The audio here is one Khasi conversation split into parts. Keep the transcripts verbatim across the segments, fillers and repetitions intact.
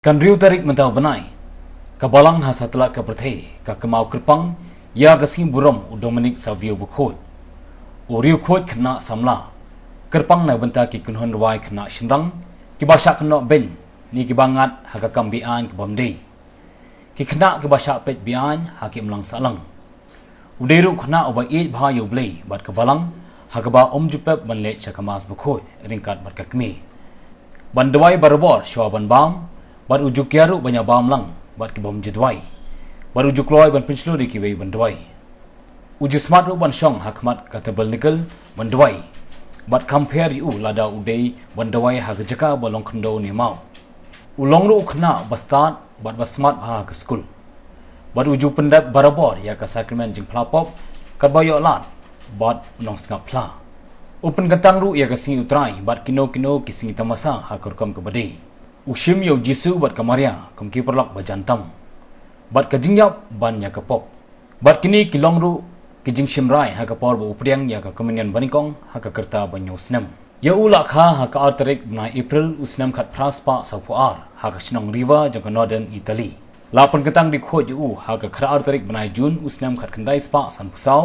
Ka hynriew tarik mynta u bnai, ka Balang ha satlak ka pyrthei ka kynmaw kyrpang ïa ka sngi burom u Dominic Savio Bakhuid, u riewkhuid khynnah samla. Kyrpang na bynta ki kynhun rwai khynnah shynrang kiba shah kynnoh beiñ ne kiba ngat ha ka kam be-aiñ kaba ym dei, ki khynnah kiba shah peit be-aiñ ha ki imlang sahlang. U dei ruh u khynnah uba ïeit bha ïa U Blei bad ka Balang, ha kaba um ju pep ban leit sha ka Mass Bakhuid ryngkat bad ka kmie, ban duwai barabor shuwa ban bam, bad u ju kiar ruh ban ïa bam lang bad ki bym ju duwai, bad u ju kloi ban pynshlur ïa kiwei ban duwai. U ju smat ruh ban shong ha khmat ka tabernacle ban duwai, bad kham pher ïa u lada u dei ban duwai ha ka jaka ba long khyndew ne maw. U long ruh u khynnah ba stad bad ba smat bha ha ka skul, bad u ju pyndep barabor ïa ka sakramen jingphla pop katba ïoh lad bad u nongsngap phla. U pynkyntang ruh ïa ka sngi U Trai bad kino kino ki sngi tamasa ha ka rukom kaba dei. U shim ïa U Jisu bad ka Maria kum ki paralok ba jan tam, bad ka jingïap ban ïa ka pop. Bad kine ki long ruh ki jingshim rai ha ka por ba u pdiang ïa ka Komunion banyngkong ha ka rta ba hynñiew snem. Ïa u la kha ha ka ar tarik bnai April u snem khatphra spah sawphew ar ha ka shnong Riva jong ka Northern Italy. La pynkyntang dih khuid ïa u ha ka khatar tarik bnai June u snem khatkhyndai spah sanphew saw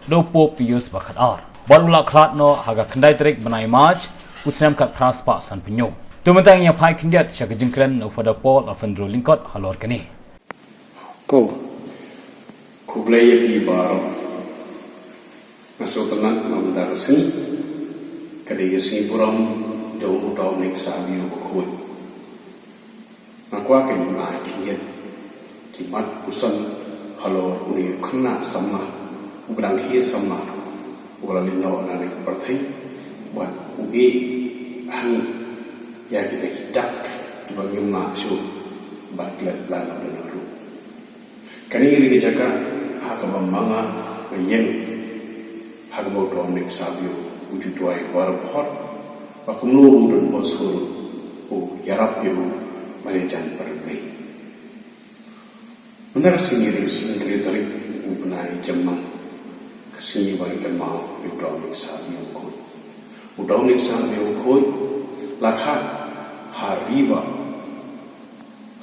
da u Pope Pius ba khatar, bad u la khlad noh ha ka khyndai tarik bnai March u snem khatphra spah sanphew hynñiew. To mynta ngin ïa phai khyndiat sha ka jingkren na u Father Paul Alfendro Lyngkot halor kane. Ko. Khublei ïa phi baroh. Nga sngewtynnat ba mynta ka sngi ka dei ka sngi burom jong u Dominic Savio Bakhuid. Nga kwah kein ban ai khyndiat ki mat puson halor une u khynnah samla uba dang khie samla, uba la leit noh na kane ka pyrthei, bad u ïeit ha ngi ïa kita ki dak kiba ngim lah shuh ban klet lano lano ruh. Kane ka dei ka jaka ha kaba ma nga nga ïeng ha kaba u Dominic Savio u ju duwai barabor, ba kumno u Don Bosco ruh u ïarap ïa u ban ïajan bad U Blei. Mynta ka sngi ka dei ka sngi hynriew tarik u bnai Jymmang, ka sngi ba ngi kynmaw ïa u Dominic Savio Bakhuid. U Dominic Savio Bakhuid la kha ha Riva,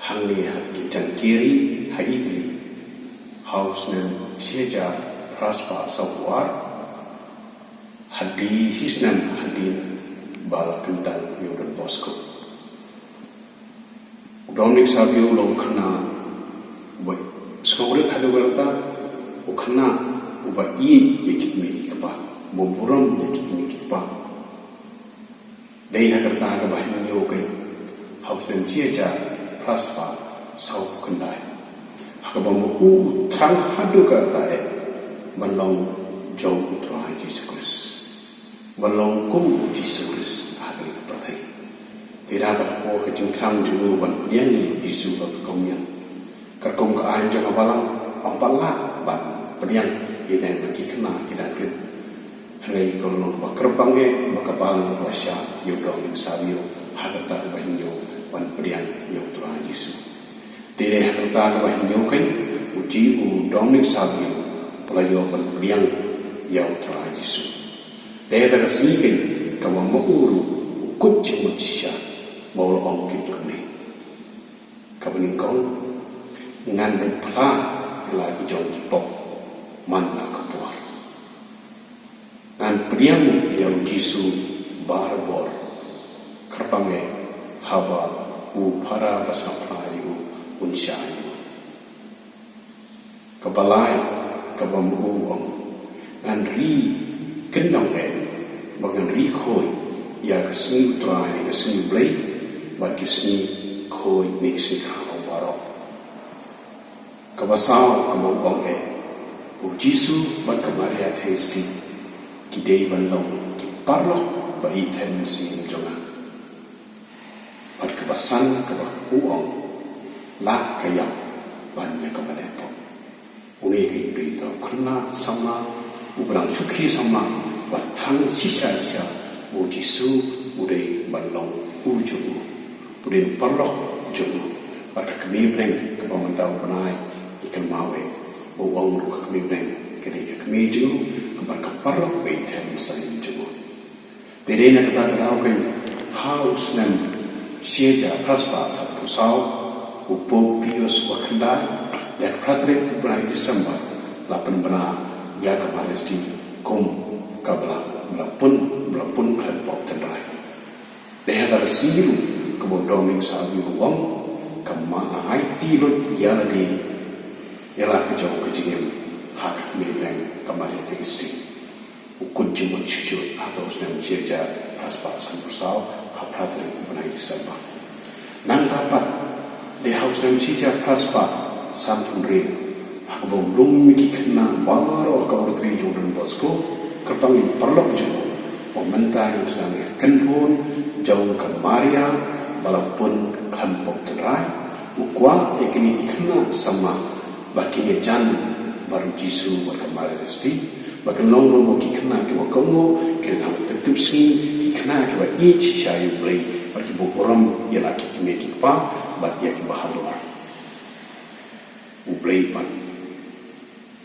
hangne ha ki jong Chieri ha Italy, ha u snem shi hajar phra spah sawphew ar, hadien shi snem hadien ba la kyntang ïa u Don Bosco. U Dominic Savio u long u khynnah uba sngewrit haduh katta, u khynnah uba ïeit ïa ki kmie ki kpa, uba burom ïa ki kmie ki kpa. Dei ha ka rta kaba hynñiew kein, ha u snem shi hajar phra spah sawphew khyndai, ha kaba ma u u thrang haduh katta eh ban long jong u Trai Jisu Khrist, ban long kum u Jisu Khrist ha kane ka pyrthei. Te da kata ka por ka jingthrang jong u ban pdiang ïa u Jisu ha ka komunion, katkum ka aiñ jong ka Balang, ym pat lah ban pdiang ïa kine ki khynnah ki dang rit. Hynrei ka long kaba kyrpang eh ba ka Balang ka la shah ïa u Dominic Savio ha ka rta kaba hynñiew ban pdiang ïa u Trai Jisu. Te dei ha ka rta kaba hynñiew kein, u Ji-, u Dominic Savio u la ïoh ban pdiang ïa u Trai Jisu. Dei ha kata ka sngi kein kaba ma u ruh u kut jingmut shisha, ba u la ong kein kumne: Kaba nyngkong, ngan leit phla ïa la ki jong ki pop man la ka por. Ngan pdiang ïa u Jisu barabor, kyrpang eh haba u phara ba sngap phla ïa u un shah ïa u. Kaba lai, kaba ma u ong, ngan ri kyndong eh, ba ngan ri khuid ïa ka sngi U Trai ne ka sngi U Blei, bad ki sngi khuid ne ki sngi khaw baroh. Kaba saw, kaba u ong eh, u Jisu bad ka Maria Theisotti ki dei ban long ki paralok ba ïeit them mynsiem jong nga. Bad kaba san, kaba u ong, lah ka ïap ban ïa ka bad eh pop. Une kein u dei uta u khynnah samla uba dang shu khie samla, ba thrang shisha shisha ba u Jisu u dei ban long u jong u, u dei u paralok jong u. Bad ka kmie bneng kaba mynta u bnai ngi kynmaw eh, ba u ong ruh ka kmie bneng ka dei ka kmie jong u, kaba ka paralok ba ïeit them mynsiem jong u. Te dei na kata ka daw kein, ha u snem shi hajar phra spah sanphew saw, U Pope Pius ba khyndai, ïa ka phra tarik u bnai December, la pynbna ïa ka Maria Theisotti kum ka ba la, ba la pun, ba la pun khlem pop tynrai. Dei ha ka sngi ruh kaba u Dominic Savio u ong, ka ma aiti lut ïa lade ïa la ka jong ka jingim ha ka kmie bneng ka Maria Theisotti. U kut jingmut shuh shuh ha u snem shi hajar phra spah sanphew saw ha phra tarik u bnai December. Nangta pat, dei ha u snem shi hajar phra spah sanphew hynriew, ha kaba u lum ïa ki khynnah baroh ha ka oratory jong u Don Bosco, kyrpang ïa u paralok jong u, ba mynta ngin sdang ïa ka kynhun jong ka Maria ba la pun khlem pop tynrai. U kwah ïa kine ki khynnah samla ba kin ïajan bad u Jisu bad ka Maria Theisotti, ba kin long kumba ki khynnah kiba kohnguh, kin nang tip tip sngi, ki khynnah kiba ïeit shisha ïa u Blei, bad kiba burom ïa la ki kmie ki kpa bad ïa kiba halor. U Blei pat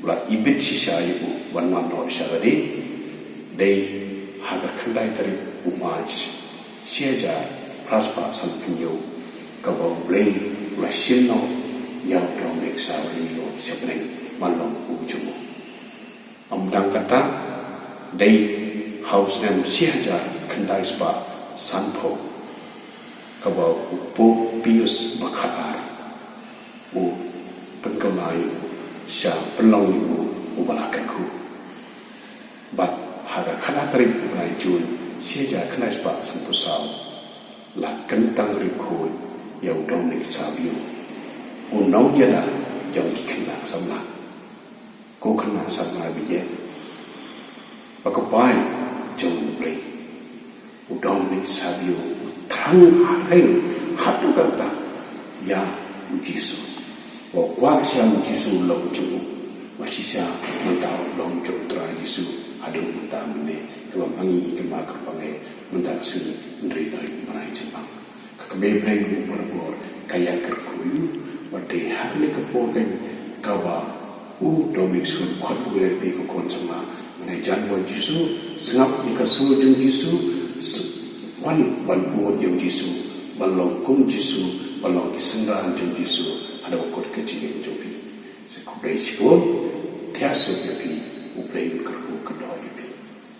u la ibit shisha ïa u ban wan noh sha lade. Dei ha ka khyndai tarik u March shi hajar phra spah sanphew hynñiew, kaba u Blei u la shim noh ïa u Dominic Savio sha bneng ban long u jong u. Ym tang kata, dei ha u snem shi hajar khyndai spah sanphew, kaba u Pope Pius ba khatar u pynkylla ïa u sha, pynlong ïa u uba la kyrkhu. Bad ha ka khatar tarik u bnai Jun shi hajar khyndai spah sanphew saw, la kyntang riewkhuid ïa u Dominic Savio, u nongïada jong ki khynnah samla. Ko khynnah samla ba ïeit, ba ka bai jong u Blei, u Dominic Savio u thrang hareng haduh katta ïa u Jisu. Ba u kwah shisha u Jisu u long jong u, ba shisha mynta u long jong u Trai Jisu haduh mynta mynne. Kaba ma ngi, kaba kyrpang eh, mynta ka sngi hynriew tarik u bnai Jymmang. Ka kmie bneng ruh barabor ka ïakyrkhu ïa u, bad dei ha kane ka por keiñ kaba u Dominic Savio u khot ïa ki khun samla ban ïajan bad u Jisu, sngap ïa ka sur jong u Jisu, s-, wan ban bud ïa u Jisu, ban long kum u Jisu, ban long ki synran jong u Jisu ha kaba kut ka jingim jong phi. Sa khublei shibun, thiah suk ïa phi, U Blei un kyrkhu kyndoh ïa